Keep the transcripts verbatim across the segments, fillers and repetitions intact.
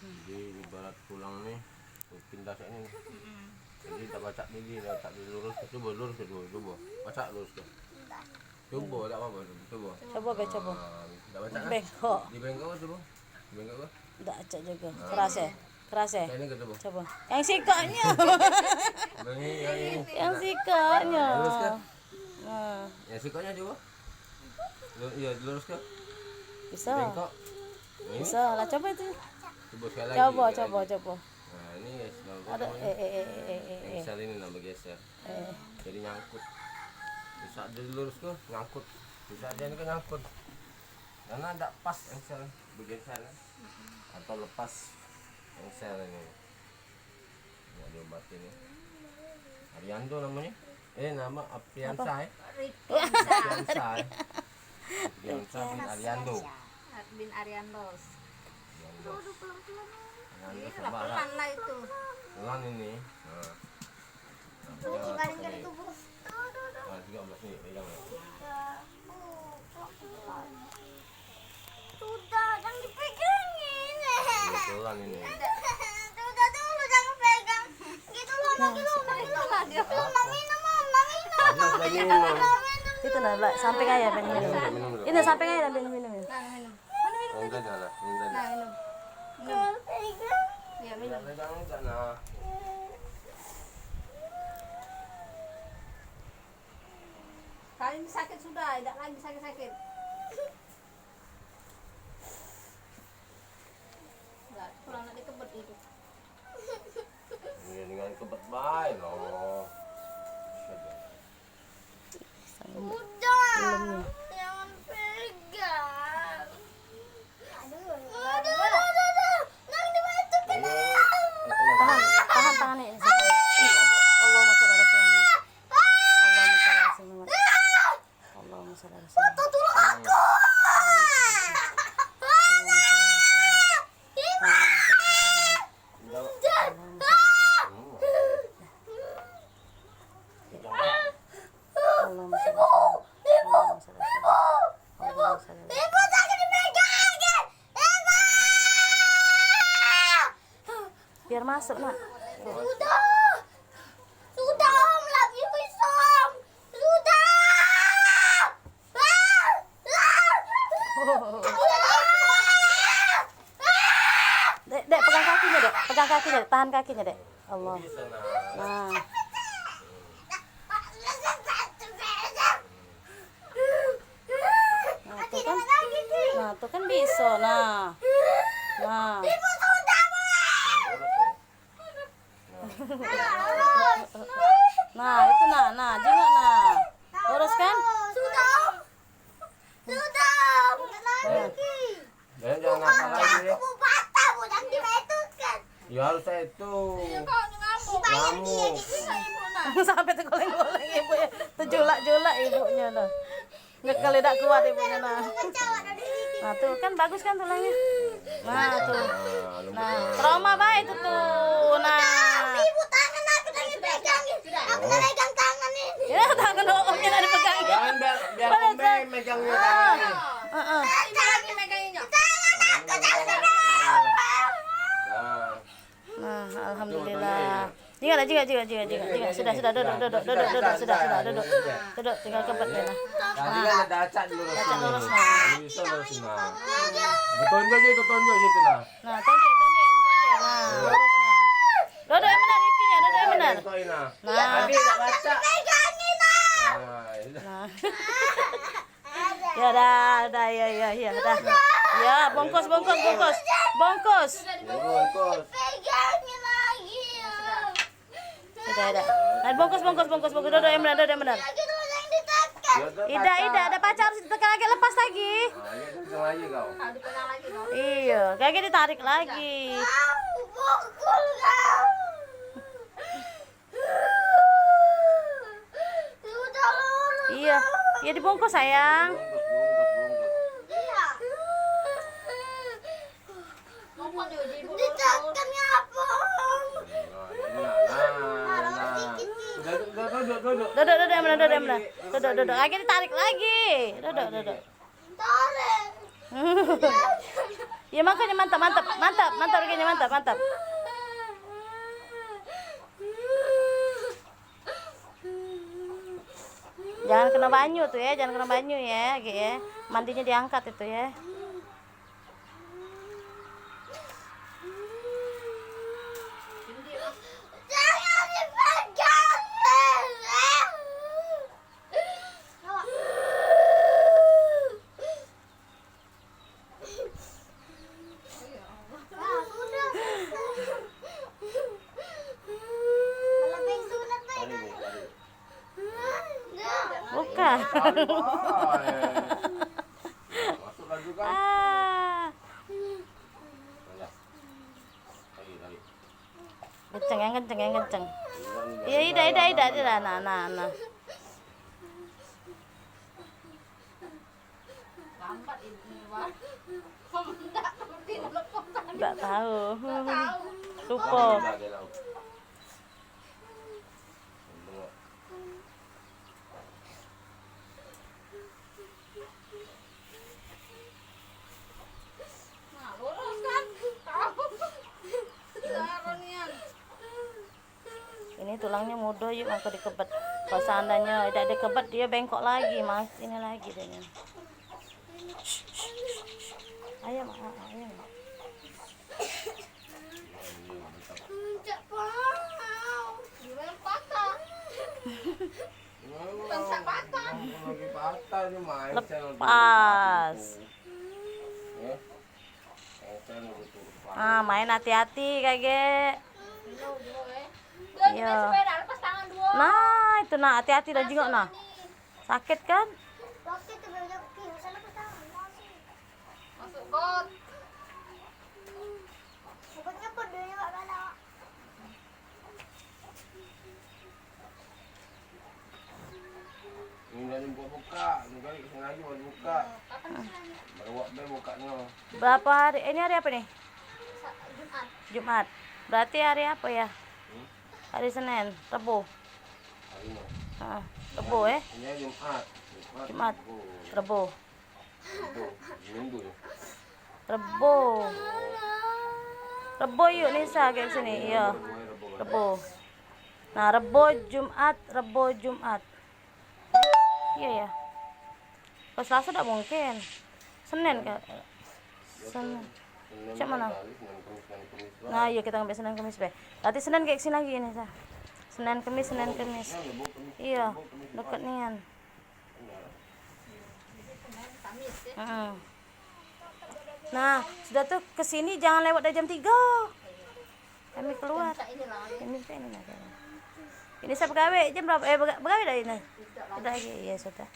Jadi ibarat tulang ni pindah sini ni. Jadi dak pacak ni, dak pacak dilurus ke, coba lurus ke dulu, coba. Pacak lurus ke. Coba, dak apa-apa, coba. Coba be, coba. Ah, dak pacak kan? Bengkok. Di bengkok ke, coba. Di bengkok ke? Dak pacak juga. Ah. Keras eh? Keras eh? Kayak ni ke, coba. Coba. Yang sikoknya. Yang ni, yang ni. Yang sikoknya. Ah, lurus ke? Nah. Ya, sikoknya coba. Lu, iya, lurus ke? Bisa. Bengkok. Ini. Bisa lah, coba itu. Coba sekali lagi, coba, sekali coba, lagi. Coba. Nah, ini ya, sudah. Ada, eh, eh, eh, eh, eh, eh. Yang sel ini nambah geser. Eh. Jadi nyangkut. Bisa dilurus ke, nyangkut. Bisa dia ni ke nyangkut. Karena ndak pas engsel, bergeser kan. Atau lepas engsel ini. Nak diobatin ni. Arianto namanya. Eh, nama Apriansa, eh? Apriansa, eh? Apriansa bin Arianto. Bin Ariantos. Ariantos. Iya, pelan-pelan lah itu. Pelan ini. Nah. Nah, juga belas ni, pegang ya. Sudah, jangan dipegangin. Iya, pelan ini. Sudah dulu, jangan pegang. Gitu loh, lagi loh, lagi loh. Mama minum, mama minum. Mama minum. Itu nah, Lak, samping aja, Ben, minum. Minum, minum dulu. Ini samping aja, Ben, minum. Nah, minum. Minum dulu lah, minum dulu. Nah, minum. Minum. Jangan pegang. Iya, minum. Jangan pegang, jangan. Kali ini sakit sudah, tidak lagi sakit-sakit. Enggak, kurang nak dikebet itu. Iya, dengan kebet bae loh. Udah, jangan pegang. Aduh, aduh, aduh, aduh. Nang di batu kena. Tahan, tahan, tahan ni. Allahumma shalli ala sayyidina Muhammad. Allahumma shalli ala sayyidina Muhammad. Allahumma shalli ala sayyidina Muhammad. Minta tolong aku. Allahumma shalli ala sayyidina Muhammad. Allahumma shalli ala sayyidina Muhammad. Allahumma shalli ala sayyidina Muhammad. Allahumma shalli ala sayyidina Muhammad. Allahumma shalli ala sayyidina Muhammad. Allahumma shalli ala sayyidina Muhammad. Ibu, sakit dipegang. Biar masuk, Nak. Sudah. Sudah, Om, lagi, Om. Sudah. Dek, Dek, pegang kakinya, Dek. Pegang kakinya, Dek. Tahan kakinya, Dek. Allah. Nah. Nah, tuh kan. Nah, tuh kan bisa, nah. Nah. Nah, itu nah, nah, jingok nah. Lurus kan? Sudah. Sudah. Nah. Jangan, jangan nakal lagi ya. Aku patah, Bu, jangan dibetukkan. Ya harus itu. Iya, kau ngamuk. Ngamuk. Sampai tergoleng-goleng ibu ya. Terjulak-julak ibunya dah. Ngekel dak kuat ibunya nah. Nah, tuh kan bagus kan tulangnya. Nah, tuh. Nah, trauma baik itu tuh. Nah. Ibu, tangan aku tadi pegang. Aku pegang tangan ini. Ya, tangan omnya tadi pegang. Jangan biar, biar Om megangnya tangan. Heeh. Tangan aku tadi pegang. Nah. Nah, alhamdulillah. Jingok lah, jingok, jingok, jingok, jingok, jingok. Sudah, sudah, duduk, duduk, duduk, duduk, sudah, sudah, duduk. Duduk, tinggal kebet ya, nah. Nah, tinggal dah acak lurus. Acak lurus, nah. Nah, ini bisa lurus, nah. Ditonjok je, ditonjok je tu, nah. Nah, tonjok, tonjok, tonjok. Nah, lurus, nah. Duduk yang benar, kakinya, duduk yang benar. Nah. Nah. Nah, itu. Nah. Ya dah, dah, ya, ya, ya, dah. Ya, bungkus, bungkus, bungkus. Bungkus. Bungkus. Pegangin lagi, ya. Sudah, dah. Nah, bungkus, bungkus, bungkus, bungkus. Duduk yang benar, duduk yang benar. Lagi tuh yang ditekan. Idak, idak, ada pacar harus ditekan lagi, lepas lagi. Ah, iya, kenceng lagi kau. Iya, kaki ditarik lagi. Au, pukul kau. Sudah lurus. Iya. Iya, dibungkus, sayang. Iya. Ditekan ngapa? Duduk, duduk, duduk, duduk. Duduk, duduk, yang benar, duduk, yang benar. Duduk, duduk. Lagi ditarik lagi. Duduk, duduk. Tarik. Ya, makanya mantap, mantap, mantap, mantap, Regi, mantap, mantap. Jangan kena banyu tuh ya, jangan kena banyu ya, Gek ya. Mandinya diangkat itu ya. Bukan. Ah. Kenceng, yang kenceng, yang kenceng. Iya, idak, idak, idak, idak. Nah, nah, nah. Ndak tahu. Lupa. Ini tulangnyo mudo, yuk, mangko dikebet. Kalau seandainya dak dikebet, dio bengkok lagi, mas. Ini lagi dio ni. Ayo, Mak, ayo, Mak. Lepas. Ah, main hati-hati kagek. Iya. Nah, itu nah, hati-hati dah jingok nah. Sakit kan? Masuk got. Ini dari buka-buka, ini kali kesini lagi baru buka. Baru buka be bukaknyo. Berapa hari? Ini hari apa nih? Jumat. Berarti hari apa ya? Hmm? Hari Senin, Rebo. Hari ini. Heeh, Rebo, eh. Ini Jumat. Jumat. Jumat, Rebo. Rebo. Rebo. Minggu ya? Rebo. Rebo yuk Nisa ke sini, iya. Rebo. Nah, Rebo, Jumat, Rebo, Jumat. Iya ya. Pas Selasa dak mungkin. Senin ke? Senin. Cak mana? Nah, iya, kita ngambil Senin Kemis be. Berarti Senin ke sini lagi ini, Sa. Senin Kemis, Senin Kemis. Iya, deket nian. Heeh. Nah, sudah tuh ke sini jangan lewat dari jam tiga. Kami keluar. Ini, ini, ini. Ini saya begawe jam berapa? Eh, bega-, begawe dah ini? Sudah lagi, iya sudah.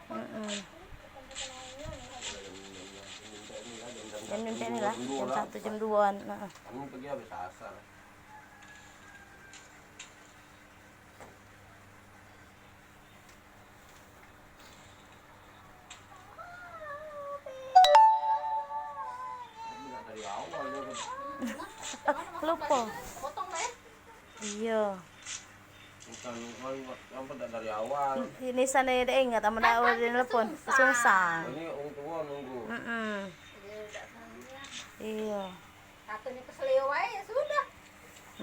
Heeh. Jam, jam ni lah, jam satu, jam duaan. Heeh. Lupa. Iya. Bukan, kan, kan dak dari awal. Ini sana dak ingat sama dak awal dia nelpon. Sungsang. Ini orang tua nunggu. Heeh. Iya. Katanya keseleo wae, ya sudah.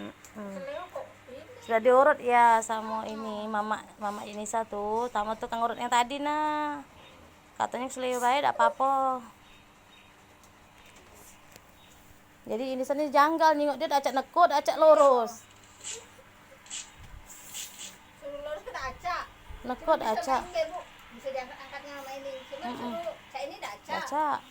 Heeh. Keseleo kok ini. Sudah diurut ya sama ini, mama, mama Inisa tuh. Sama tukang urut yang tadi nah. Katanya keseleo wae dak apa-apa. Jadi ini sana janggal, nyingok dia dak acak nekuk, dak acak lurus. Suruh lurus ke dak acak. Nekuk dak acak. Bisa diangkat-angkatnya sama ini. Cuma suruh cak ini dak acak. Dak acak.